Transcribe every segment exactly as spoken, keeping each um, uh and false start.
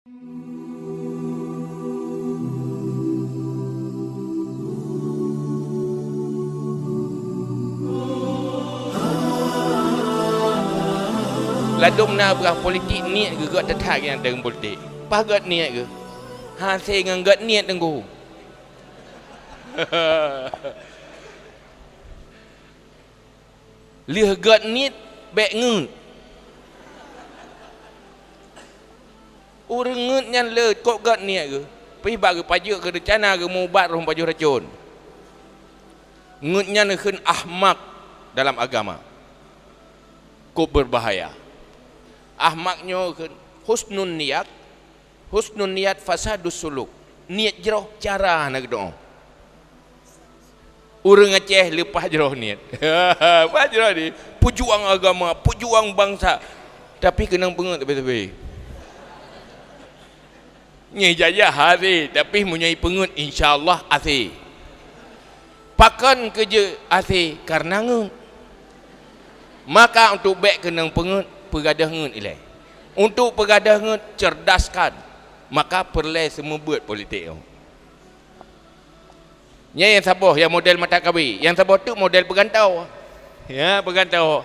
Ladôm na beuah politik niet geuh gét that-that nyang deueng politik. Paih gét niet geuh. Hasé ngon gét niet teungku. Lheueh gét niet, bék ngeut. Ureuëng ngeut nyan le kok gét niet geuh, pih bak geupajeuk keu reuncana geumeuubat roh pajoh racon. Ngeut nyan kheun ahmak dalam agama. Kok beubahaya. Ahmak nyoe kheun husnun niyat, husnun niyat fasadus suluk. Niet jroh cara hana geudoe. Ureuëng Aceh leupah jroh niet. Leupah jroh niet. Peujuang agama, peujuang bansa. Tapi keunong peungeut teubé-teubé. Nyoe jajah hasé, tapi meunyoe peungeut, insya Allah hasé. Pakon keu jeuet hasé? Kareuna ngeut. Maka untuk bék keunong peungeut, peugadôh ngeut ilée. Untuk peugadôh ngeut, cerdaskan. Maka peureulée seumeubeuet politik nyoe. Nyan nyang saboh, nyang model mata kawe. Nyang saboh tu model peugantoe. Ya, peugantoe.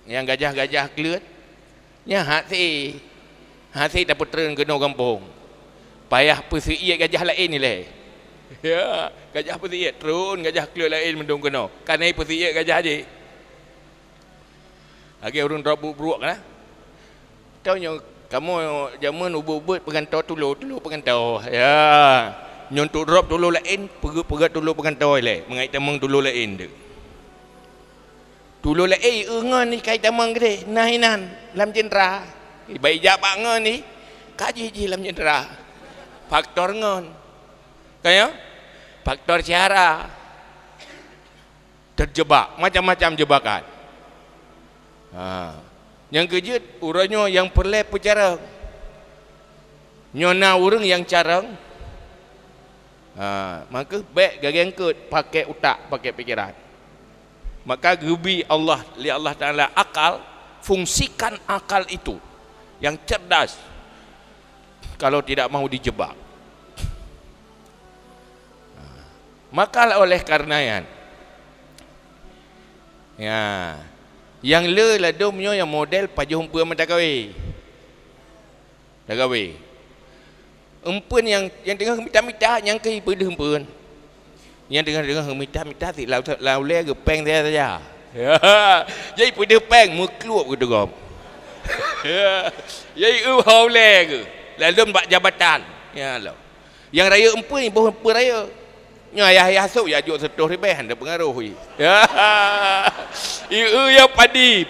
Nyang gajah-gajah kleuet, nyan hasé. Hasé tapeutreun keunoe gampông. Payah peuseuiet gajah laén ilée. Ya, gajah peuseuiet, treun gajah kleuet laén meudong keunoe. Ka na peuseuiet gajah jih. Lagée ureuëng drob buet-buet kan? Tau nyoe kamoe jameun ubeuet-ubeuet peugantoe tulo, tulo peugantoe. Ya. Nyoe untuk drob tulo laén, peugét-peugét tulo peugantoe ilée, meungai tamong tulo laén tu. Tulo laén ieu ngon ni kai tamong geude, nah inan lam jeuntra. Ibai jak bak ngon ni, ka jih-jih lam jeuntra. Faktor ngon. Ka ya? Faktor syara. Terjebak, macam-macam jebakan. Ha. Nyang keujeuet, uroe nyoe nyang peureulée peucarông. Nyoe na ureuëng nyang carông. Ha, maka bék gagée eungkôt, pakai utak, pakai pikiran. Maka geubri Allah, lé Allah Taala akal, fungsikan akal itu yang cerdas, kalau tidak mau dijebak. Maka oleh karena nyan, ya, nyang le ladôm nyoe nyang model pajoh eumpeuen meutakawé. Takawé. Eumpeuen nyang, nyang teungoh mita-mita, nyang keu ipeudeuh eumpeuen. Nyang teungoh-teungoh mita-mita sit lau, lau lé geupéng saja-saja. Ya, jadi peudeuh péng, meukluek geuteugom. Ya, jadi eu hau lé geuh. Ladôm bak jabatan. Ya, lo. Nyang rayeuk eumpeuen, boh eumpeuen rayeuk. Nyoe ayah-ayah sôk ya jok seutoh ribèe, hana peungaroh, ui. Ya. Ieu ya padib.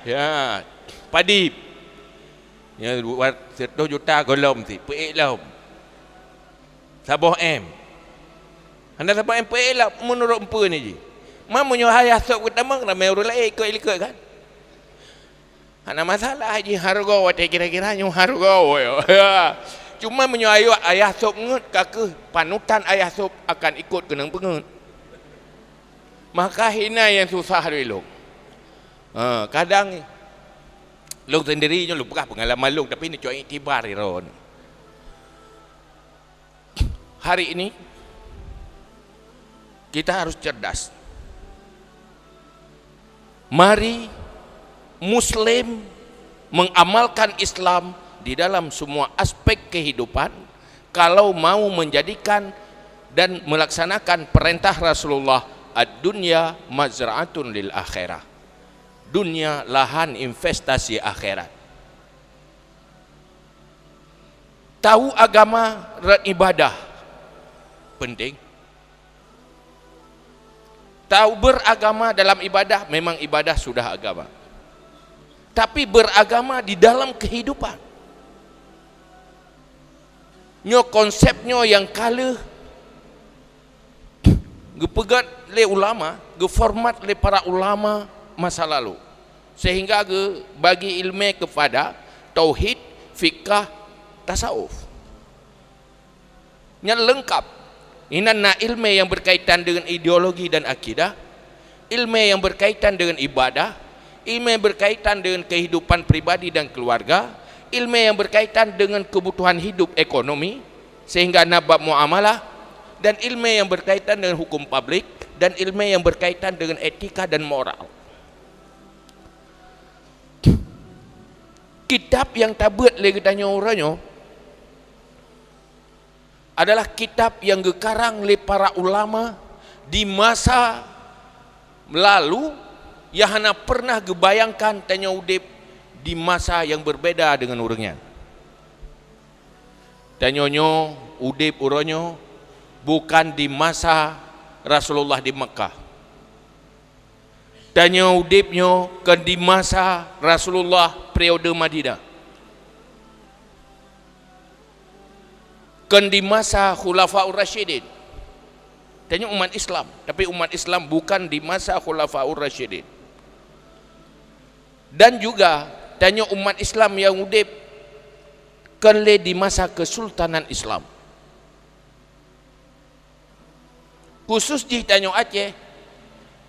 Ya, padib. Ya, buat seutoh juta gohlom sit, peuék lom. Saboh M. Hana saboh M peuék lom, meunurot eumpeuen jih. Ma meunyoe ayah sôk geutamong, ramé ureuëng laén ikot-likot kan? Hana masalah jih hareuga watée kira-kira nyoe hareuga, ya. Cuma meunyoe ayah, ayah sôk ngeut ka keuh panutan ayah sôk akan ikot keunong peungeut. Maka hina nyang susah lé lôn. Ha, kadang lôn sendiri nyoe lôn peugah peungalaman lôn, tapi neucok iktibar droeneuh. Hari ini, kita harus cerdas. Mari Muslim mengamalkan Islam di dalam semua aspek kehidupan kalau mau menjadikan dan melaksanakan perintah Rasulullah, "Ad-dunya mazra'atun lil akhirah." Dunia lahan investasi akhirat. Tahu agama dan ibadah penting. Tahu beragama dalam ibadah, memang ibadah sudah agama. Tapi beragama di dalam kehidupan. Nyoe konsep nyoe nyang ka lheueh geupeugét lé ulama, geuformat lé para ulama masa lalu, sehingga geubagi ileumé keupada tauhid, fikah, tasawuf. Nyan leungkap. Inan na ileumé nyang berkaitan dengan ideologi dan akidah, ileumé nyang berkaitan dengan ibadah, ileumé berkaitan dengan kehidupan pribadi dan keluarga, ilmu yang berkaitan dengan kebutuhan hidup ekonomi, sehingga na bab muamalah, dan ilmu yang berkaitan dengan hukum publik, dan ilmu yang berkaitan dengan etika dan moral. Kitab nyang tabeuet lé geutanyoe uroe nyoe adalah kitab nyang geukarang lé para ulama di masa lalu, nyang hana pernah geubayangkan tanyoe udeb di masa nyang berbeda deungon ureuëng nyan. Tanyoe nyoe udeb uroe nyoe bukan di masa Rasulullah di Makkah. Tanyoe udeb nyoe kon di masa Rasulullah periode Madinah. Kon di masa Khulafaur Rasyidin. Tanyoe umat Islam, tapi umat Islam bukan di masa Khulafaur Rasyidin. Dan juga, tanyoe umat Islam nyang udeb kon lé di masa Kesultanan Islam. Khusus jih tanyoe Aceh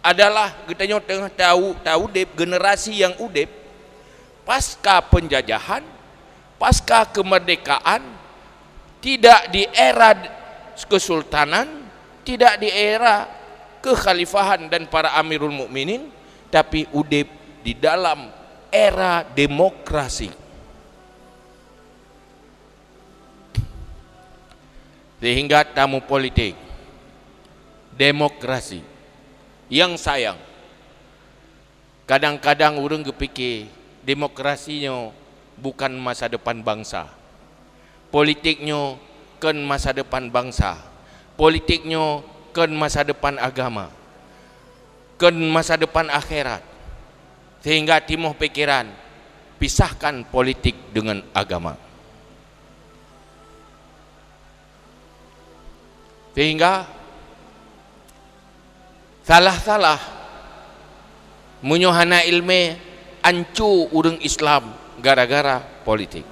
adalah geutanyoe teungoh tau, taudeb, generasi nyang udeb pasca penjajahan, pasca kemerdekaan, tidak di era kesultanan, tidak di era kekhalifahan dan para amirul mukminin, tapi udeb di dalam era demokrasi. Sehingga tamu politik, demokrasi. Nyang sayang, kadang-kadang ureuëng geupike demokrasi nyoe bukan masa depan bangsa. Politik nyoe kon masa depan bangsa. Politik nyoe kon masa depan agama. Kon masa depan akhirat. Sehingga timoh pikeran, pisahkan politik dengan agama. Sehingga salah-salah meunyoe hana ilmu, anco ureuëng Islam gara-gara politik.